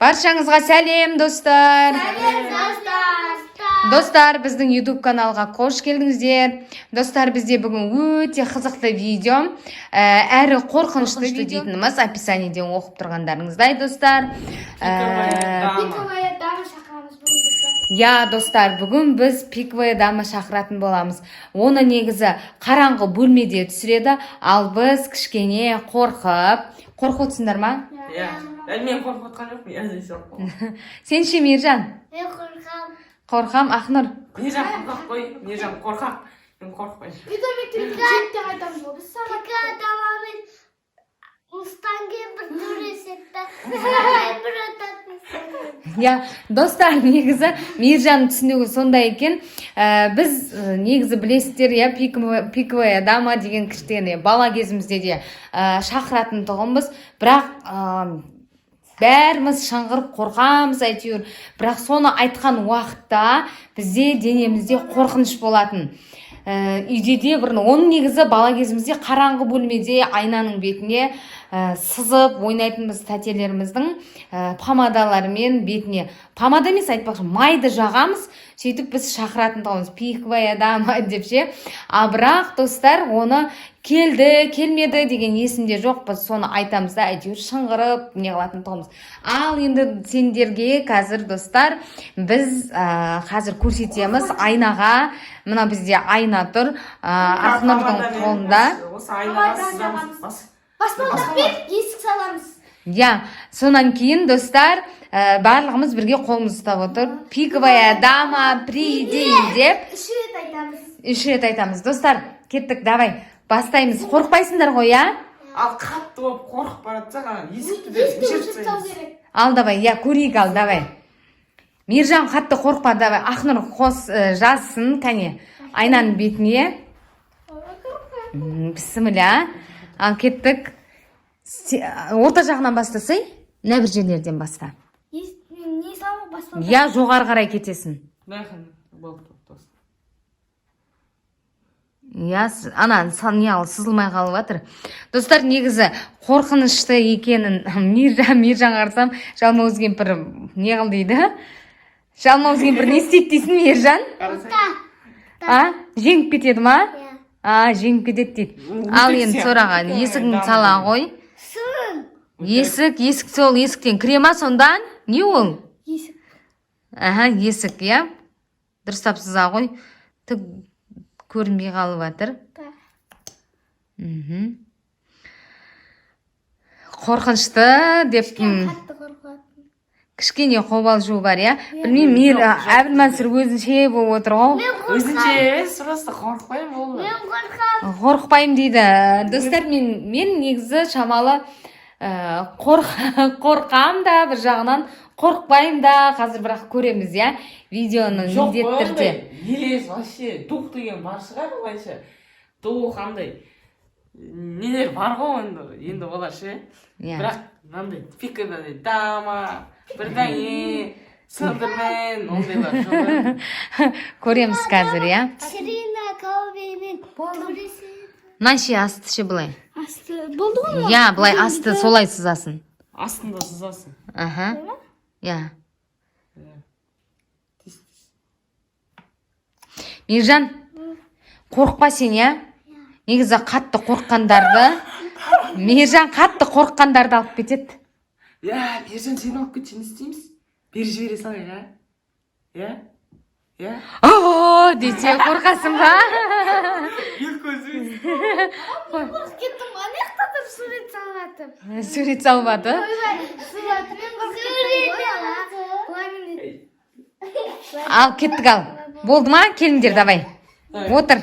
Баршаңызға сәлем, достар! Сәлем, достар! Достар, біздің YouTube каналға қош келдіңіздер. Достар, бізде бүгін өте қызықты видео, әрі қорқынышты видео дейтініміз описаниеден оқып тұрғандарыңыздай, достар. Пиковая дама шақырамыз бүгін, достар. Иә, достар, бүгін біз пиковая дама шақыратын боламыз. Оны негізі қараңғы бөлмеде түсіреді, ал біз кішкене қорқып, қорқып отырсыңдар ма? Иә. Әлі мен қорқып отқан жоқпын, иә, десе қорқып. Сен ше, Мейіржан? Мен қорқамын. Қорқам, Ақнұр? Мейіржан қорқақ қой, Мейіржан қорқақ. Мен қорықпаймын. Үйде мектепте жетте қайтамыз ғой біз сағат. Пиковая дамамен мыстан бір төбелеседі, бір ататын. Иә, достар, негізі Мейіржанның түсінігі сондай екен. Біз негізі білесіздер, иә, пиковая дама деген кішкене бала кезімізде де шақыратын тұғынбыз, бірақ бәріміз шыңғырып қорқамыз әйтеуір. Бірақ соны айтқан уақытта бізде денемізде қорқыныш болатын. Үйде де бір оны негізі бала кезімізде қараңғы бөлмеде айнаның бетіне сызып ойнайтынбыз, тәтелеріміздің помадаларымен бетіне, помада емес, айтпақшы, майды жағамыз. Сөйтіп біз шақыратын тұғынбыз «пиковая дама» деп ше. А бірақ, достар, оны келді, келмеді деген есімде жоқ, біз соны айтамыз да, әйтеуір шыңғырып не қылатын тұғынбыз. Ал енді сендерге қазір, достар, біз қазір көрсетеміз айнаға. Мына бізде айна тұр, Ақнұрдың қолында. Осы айнаға сызамыз. Баспалдақпен есік саламыз. Иә, сонан кейін, достар, барлығымыз бірге қолымызды ұстап отырып, «Пиковая дама, приди» деп Үш рет айтамыз. Үш рет айтамыз. Достар, кеттік, давай бастаймыз. Қорықпайсыңдар ғой, иә? Ал қатты болып қорқып бара жатсақ, ана есікті де Есікті өшіріп өшіріп тастау тастаймыз. керек. Ал давай, иә, көрейік. Ал давай, Мейіржан, қатты қорықпа, давай. Ақнұр қос, жазсын, кәне, айнаның бетіне. Бісміллә, ал кеттік. Орта жағынан бастасай, мына бір жерлерден баста. Мен не саламын, баспалдақ? Иә, жоғары қарай кетесің. Мына болды, болды. Иә, ана не ал, сызылмай қалып жатыр. Достар, негізі қорқынышты екенін Мейіржан қарасам, жалмауыз кемпір не қыл дейді? Жалмауыз кемпір не істейді дейсің, Мейіржан? А, жеңіп кетеді ма? А, жеңіп кетеді дейді. Ал енді сораған есігін сала ғой. Сын. Есік, есік, сол есіктен кіре ма сонда? Не ол? Есік. Аха, есік, иә, дұрыстап сыза ғой, түк көрінбей қалып жатыр. Қорқынышты деп. Қатты қорқатын. Кішкене қобалжу бар, иә. Білмеймін, Мейір, Әбілмансұр өзінше болып отыр ғой. Өзінше емес, просто қорықпаймын, болды. Мен қорқамын. Қорықпаймын дейді. Достар, мен негізі шамалы қорқам да, бір жағынан қорықпаймын да. Қазір бірақ көреміз, иә, видеоны Жоқ міндетті қой, түрде. ондай елес вообще, дух деген бар шығар былайша, дух андай нелер бар ғой енді олар ше. Иә. Бірақ мынандай пиковая дама бірдеңе слендермен ондайлар жоқ енді. Көреміз қазір, иә. Сирена Каубеймен төбелеседі. Мына ше, асты ше, былай. Асты болды ғой. Иә, былай асты солай сызасың. Астында сызасың. Аха, иә. Иә. Тез, тез. Мейіржан, қорықпа сен, иә. Негізі қатты қорыққандарды, Мейіржан, қатты қорыққандарды алып кетеді. Иә, Мейіржан сені алып кетсе, не істейміз? Бері жібере салайық, иә. О десе, қорқасың ба? Екі көзіміз. Қорқып кеттім ғой, ана жақта тұрып сурет салып жатып. Сурет салып жатыр. Ойбай, сурет, мен қорқып кеттім ғой. Былай мен. Ал кеттік, ал болды ма? Келіңдер, давай, отыр,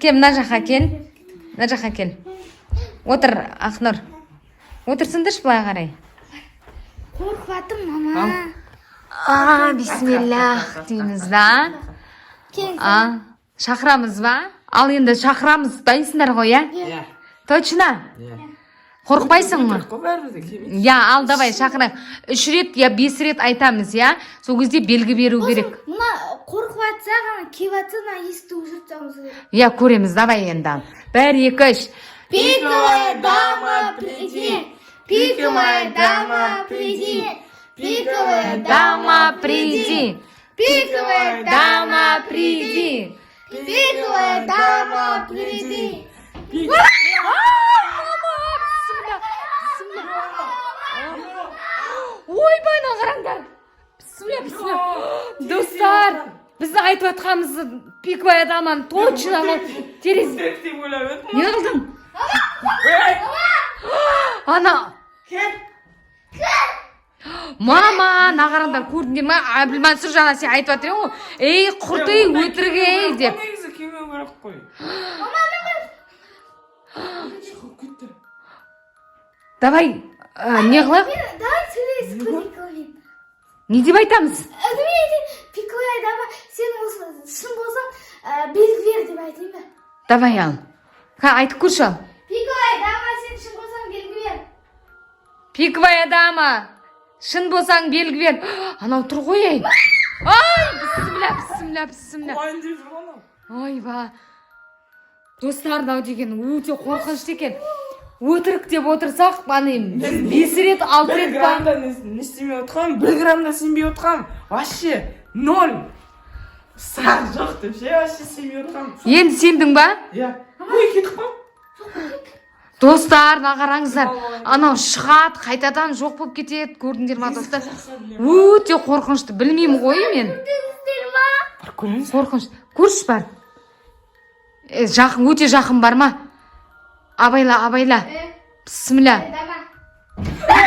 кел, мына жаққа кел, мына жаққа кел, отыр. Ақнұр, отырсыңдаршы былай қарай. Қорқып жатырмын, мама. А, бисмиллах дейміз да. Кел. А, шақырамыз ба? Ал енді шақырамыз, дайынсыңдар ғой, иә? Иә. Точно? Иә. Қорықпайсың ба? Өтірік қой, бәрібір де келмейді. Иә, ал давай, шақырайық. Үш рет я бес рет айтамыз, иә, сол кезде белгі беру керек. Мына қорқып жатса ғана, келіп жатса, мына есікті өшіріп тастауымыз керек. Иә, көреміз, давай енді. Бір, екі, үш. Пиковая дама, приди! Пиковая дама, приди! Пиковая Дама, приди. Пиковая Дама, приди. Пиковая дама, приди. Мама, бісміллә, бісміллә. Ойбай, мына қараңдар. Бісміллә, бісміллә. Достар, біздің айтып жатқанымыз пиковая даманы точно анау терезе. Өтірік деп ойлап едім. Не қылдың? Ей, Ана, кел. Мама, мына қараңдар, көрдіңдер ма? Әбілмансұр, жаңа сен айтып жатыр едің ғой. Ей, құрт, ей, өтірік, ей деп. Негізі келмеу керек қой. Шығып кетті. Давай, не қылайық? Давай сөйлесіп көрейік онымен. Не деп айтамыз? Мен айтайын, пиковая дама, сен осы шын болсаң, белгі бер деп айтайын ба? Давай, ал. Ха, айтып көрші, ал. Пиковая дама, сен шын болсаң, белгі бер. Пиковая дама, шын болсаң, белгі бер. Анау тұр ғой, ей. Ай, бісміллә, бісміллә, бісміллә. Құлайын деп жүр ғой анау. Ойба. Достар, мынау деген өте қорқынышты екен. Өтірік деп отырсақ, аны біз бес рет, алты Бір рет па? грамм да не істемей отқанмын, бір грамм да сенбей отқанмын. Вообще ноль. Сұрақ жоқ деп ше, вообще сенбей отқанмын. Енді сендің ба? Иә. Ой, кетіп қалды. Достар, мына қараңыздар. Анау шығады, қайтадан жоқ болып кетеді. Көрдіңдер ма, достар? Өте қорқынышты. Білмеймін ғой мен. Көрдіңіздер ма? Барып көреміз. Қорқыныш. Көрші, бар. Жақын, өте жақын бар ма? Абайла, абайла. Бісміллә. Дама.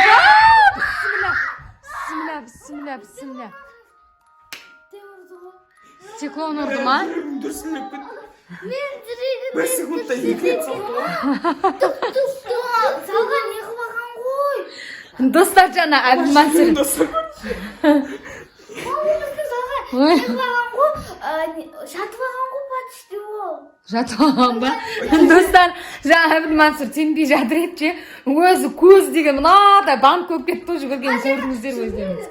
Бісміллә, бісміллә, бісміллә. Те ұрды ғой. Стеклоны ұрды ма? Жүрегім дүрсілдеп кетті. Мен жүрегім Бір секундта екі рет соқты ғой. Залға не қылып алған ғой? Достар, жаңа Әбілмансұр. Достар. Біздің залға Ой. не қылып алған ғой? Жатып алған ғой почти ол. Жатып алған ба? Достар, жаңа Әбілмансұр сенбей жатыр еді ше. Өзі көз деген мынадай банк болып кетті ғой жүгірген, көрдіңіздер өздеріңіз.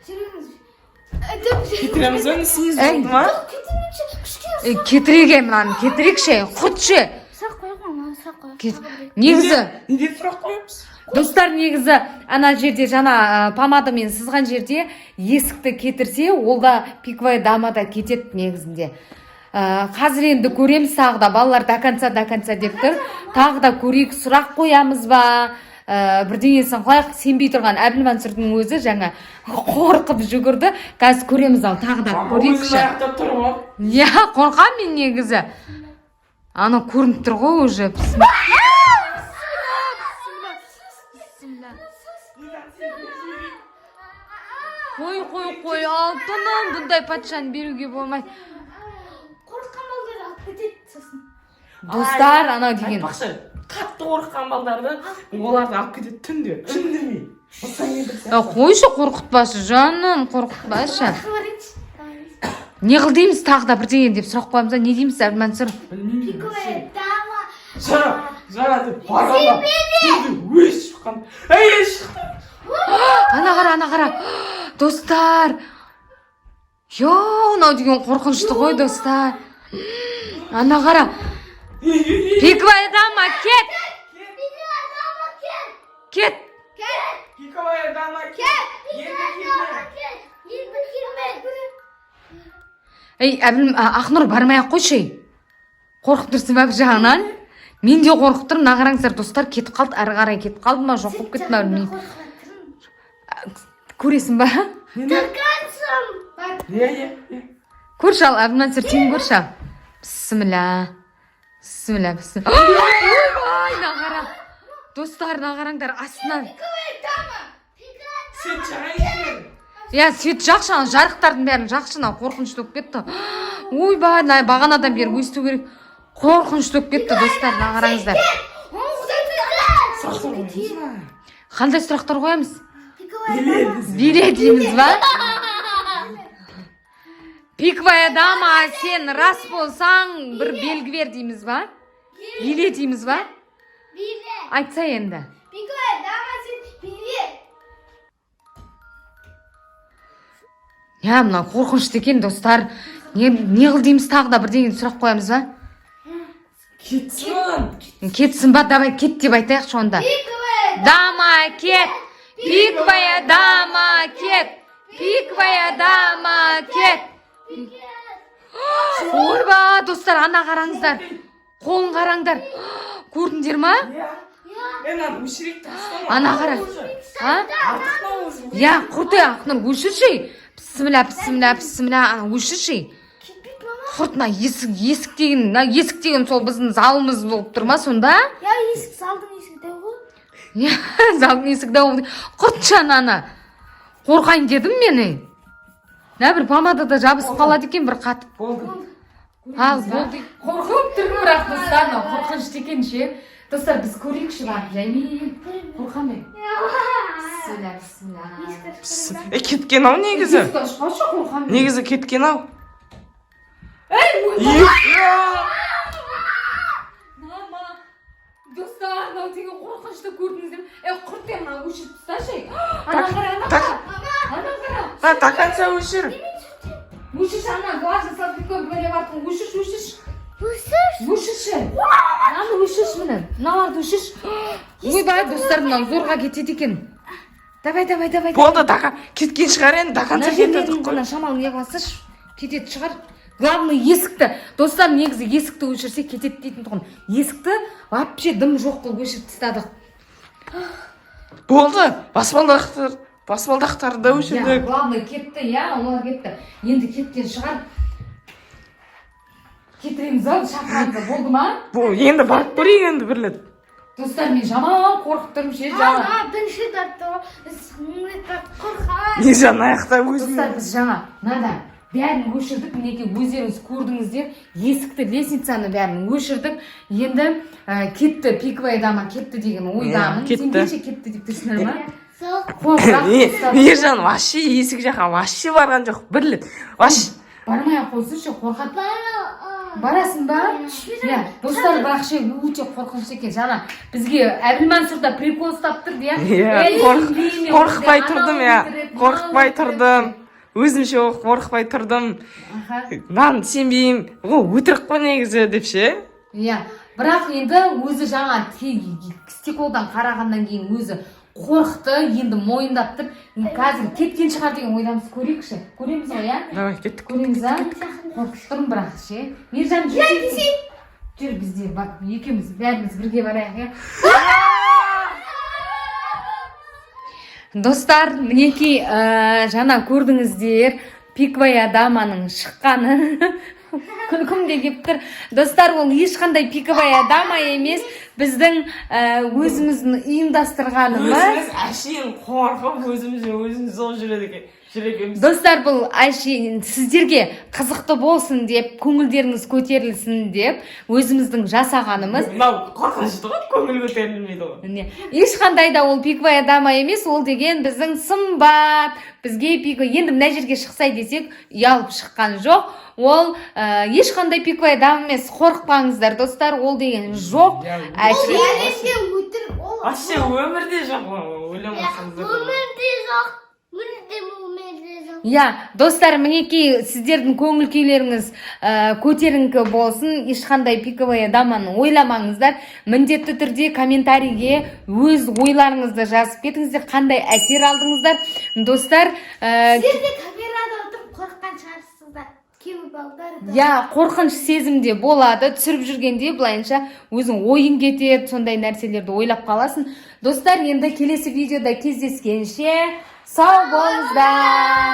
Жүрегіңіз. Деп Кетіреміз ба, не істейміз, Ей. болды ма? кетемінші кішкене. Е, кетірейік, ей, мынаны кетірейікші, құртшы. Сұрақ қояйық мама, сұрақ қояйық. Негізі, Не деп сұрақ қоямыз? достар, негізі ана жерде жаңа помадамен сызған жерде есікті кетірсе, ол да пиковая дама да кетеді негізінде. Қазір енді көреміз тағы да, балалар до конца, до конца деп тұр. Тағы да көрейік, сұрақ қоямыз ба? Бірдеңесін қылайық, сенбей тұрған Әбілмансұрдың өзі жаңа қорқып жүгірді. Қазір көреміз, ал тағы да Мама өзін көрейікші. аяқтап тұрып алып. Иә, қорқамын мен негізі. Анау көрініп тұр ғой уже. Бісміллә. Бісміллә. Қой, қой, қой, алтыным, бұндай патшаны беруге болмайды. Қорыққан балдар алып кетеді сосын. Достар, анау деген. Айтпақшы, қатты қорыққан балдарды, оларды алып кетеді түнде, үндемей. Осыдан кейін бір Қойшы, қорқытпашы, жаным, қорқытпашы. Говорите. Не қыл дейміз, тағы да бірдеңе деп сұрақ қоямыз да, не дейміз, Әбілмансұр? Білмеймін. Пиковая дама. Жаңа, жаңа деп барғанда түнде өз шыққан. Ей, шықты. Ана қара, ана қара. Достар. Йо, мынау деген қорқынышты ғой, достар. Ана қара. Ей, ей, ей. Пиковая дама, кет! Пиковая дама, кел. Кет! Пиковая дама, кет. Енді келме. Кел. Енді келме. Ей, Әбіл, Ақнұр, бармай ақ қойшы, ей. Қорқып тұрсың ба бір жағынан? Мен де қорқып тұрмын. Мына қараңыздар, достар, кетіп қалды, әрі қарай кетіп қалды ма, жоқ болып кетті ма, білмеймін. Көресің ба? Нені? Қансым. Бар. Иә, иә, иә. Көрші, ал, Әбілмансұр, сен көрші, ал. Бісміллә. Бісміллә, бісміллә. Ойбай, мына қара. Достар, мына қараңдар, астынан. Пиковая дама. Сен жағайын. Иә, свет жақшы, ана жарықтардың бәрін жақшы, мынау қорқынышты болып кетті. Ойбай, мына бағанадан бері өсту керек. Қорқынышты болып кетті, достар, мына қараңыздар. Сұрақ қоямыз ба? Қандай сұрақтар қоямыз? Пиковая Биле дама. десең. Биле дейміз ба? Пиковая дама, сен рас болсаң, бір белгі бер дейміз ба? Биле дейміз ба? Биле. Айтса енді. Пиковая дама, сен биле. Иә, мынау қорқынышты екен, достар. Не қыл дейміз, тағы да бірдеңе сұрақ қоямыз ба? Кетсін. Кетсін ба? Давай, кет деп айтайықшы онда. Пиковая Дама, кет! Пиковая дама кет, пиковая дама кет. Ойбай, достар, ана қараңыздар, қолын қараңдар, көрдіңдер ма? Иә. Е, мынаны өшірейік, тастама. Ана қара. А? Артық мынау уже. Иә, құрт, Ақнұр, өшірші. Бісміллә, бісміллә, бісміллә, ана өшірші. Кетпейді, мама. Құрт, мына есік, есік деген, мына есік деген сол біздің залымыз болып тұр ма сонда? Я, есік, залдың есігі дәу ғой. Иә, залдың есігі дәу. Құртшы ананы. Қорқайын дедім мен. Мына бір помада да жабысып қалады екен бір қатып. Болды. Ал болды. Қорқып тұрмын бірақ, достар, мынау қорқынышты екен ше. Достар, біз көрейікші барып жаймен. Қорқамын. Бісміллә, бісміллә. Е, кеткен ау негізі. Есікті ашпашы, қорқамын. Негізі кеткен ау. Ей, ойбай. Мама, достар, мынау деген қорқынышты, көрдіңіздер ме? Е, құрт, мынаны өшіріп тасташы. Ана қара, ана Так. қара. Ана қара. На, до конца өшір. Өшірші, ана влажный салфетка бөлеп артын өшірші, өшірші. Өшір. Өшірші. Мынаны өшірші, міне. Мыналарды өшірші. Ойбай, достар, мынау зорға кетеді екен. Давай, давай, давай. Болды, до кеткен шығар енді, до конца Мына кетеді жерлерін қой. ғана шамалы не қылсашы, кететін шығар. Главный есікті. Достар, негізі есікті өшірсе кетеді дейтін тұғын. Есікті вообще дым жоқ қылып өшіріп тастадық. Болды, баспалдақтарды да Иә, өшірдік. Главный кетті, иә, олар кетті. Енді кеткен шығар. Кетіреміз ау, шақырамыз, болды ма? Бұл енді барып көрейік енді бір рет. Достар, мен жаман қорқып тұрмын ше, жаңа. Ана бірінші рет барып тұр ғой. Соңғы рет барып қорқамын. Не, жан аяқта өзім. Достар, біз жаңа мынада бәрін өшірдік, мінекей, өздеріңіз көрдіңіздер, есікті, лестницаны, бәрін өшірдік. Енді кетті, пиковая дама кетті деген ойдамын. Иә, кетті. Сендер ше, кетті деп тұрсыңдар ма? Жоқ. Қорқақ, Не, достар. Мейіржан вообще есік жаққа вообще барған жоқ бір рет. Вообще. Бармай ақ қойсыншы, қорқады. Бара. Барасың ба? Иә, достар, бірақ ше, өте қорқынышты екен. Жаңа бізге Әбілмансұр да прикол ұстап тұрды, иә. Иә, Ей, сенбеймін, қорықпай анау тұрдым, иә. өлтіреді, мынау Қорықпай өлтіреді. тұрдым. Өзімше қорықпай тұрдым. Аха. Мынаны сенбеймін. Ол өтірік қой негізі деп ше. Иә, бірақ енді өзі жаңа стеклодан қарағаннан кейін өзі қорықты, енді мойындап тұр. Қазір кеткен шығар деген ойдамыз, көрейікші. Көреміз ғой, иә? Давай, кеттік. Көреміз, а? Қорқып тұрмын бірақ ше. Мейіржан, жүр. Жүр, бізде бар, екеуміз бәріміз бірге барайық, иә. Достар, мінекей, жаңа көрдіңіздер пиковая даманың шыққанын. Күлкім де келіп тұр. Достар, ол ешқандай пиковая дама емес, біздің өзіміздің ұйымдастырғанымыз. Өзіміз әшейін қорқып, өзіміз өзіміз сол жүреді екен. Жүр екенбіз. Достар, бұл әшейін сіздерге қызықты болсын деп, көңілдеріңіз көтерілсін деп өзіміздің жасағанымыз. Мынау қорқынышты ғой, көңіл көтерілмейді ғой. Міне, ешқандай да ол пиковая дама емес, ол деген біздің Сымбат. Бізге пико енді мына жерге шықсай десек, ұялып шыққан жоқ. Ол ешқандай пиковая дама емес, қорықпаңыздар, достар, ол деген жоқ. Иә, Әшейін Әлемде өтірік ол. Вообще өмірде жоқ ол, ойламасаңыздар да болады. Өмірде жоқ. Мүлдем өмірде жоқ. Иә, достар, мінекей, сіздердің көңіл күйлеріңіз көтеріңкі болсын. Ешқандай пиковая даманы ойламаңыздар. Міндетті түрде комментарийге өз ойларыңызды жазып кетіңіздер, қандай әсер алдыңыздар, достар. Сіздер де камерада отырып қорыққан шығарсыздар. Кейбір балдар да. Иә, қорқыныш сезімде болады түсіріп жүргенде, былайынша өзің ойың кетеді, сондай нәрселерді ойлап қаласың. Достар, енді келесі видеода кездескенше сау болыңыздар.